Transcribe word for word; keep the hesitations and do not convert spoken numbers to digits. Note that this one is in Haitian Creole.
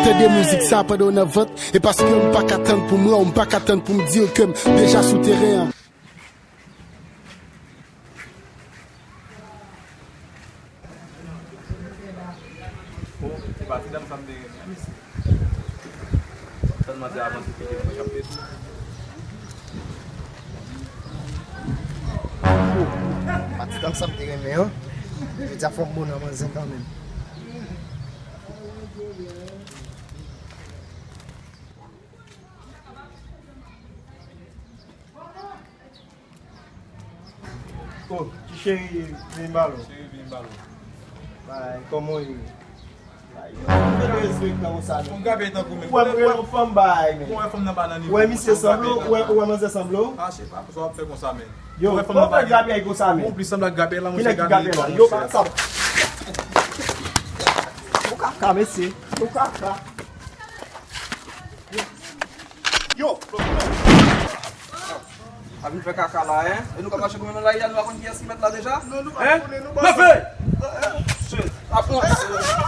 Tande mizik sa pandan w nan vant, e paske m pa ka tann pou m wè w, m pa ka tann pou m di w ke m deja sou teren an. Bon, se pa ti dam sa m te renmen an, mesye. Sèlman se avanse ki te mwen k ap pedi. Oh, pa ti dam sa m te renmen an. Jodi a fò m bon nan manzè kanmenm. Oh, ti cheri, vin balo. Cheri, vin balo. Bay, kòman w ye? Bay, yo, mwen respektan konsa, men. Ou gabe tankou menm. Wè, mwen yon fanm bay, men. Ou wè fanm nan pa nan nivo. Wè misye sanble, wè, wè manzè sanble. Ah, se pa, sa w ap fè konsa, men. Yo, ou wè fanm nan pa gabe ay konsa, men. Ou plis sanble ak gabe la, monchè, gabe la. Yo, pa sa. Ou kaka, mesye. Ou kaka. Yo! A vin fè kaka la, en? E nou ka mache kòm nou la, nou pa konn kiyès ki mèt la deja? Non, nou pa konnen, nou pa konnen. Leve! Shit! Aprann!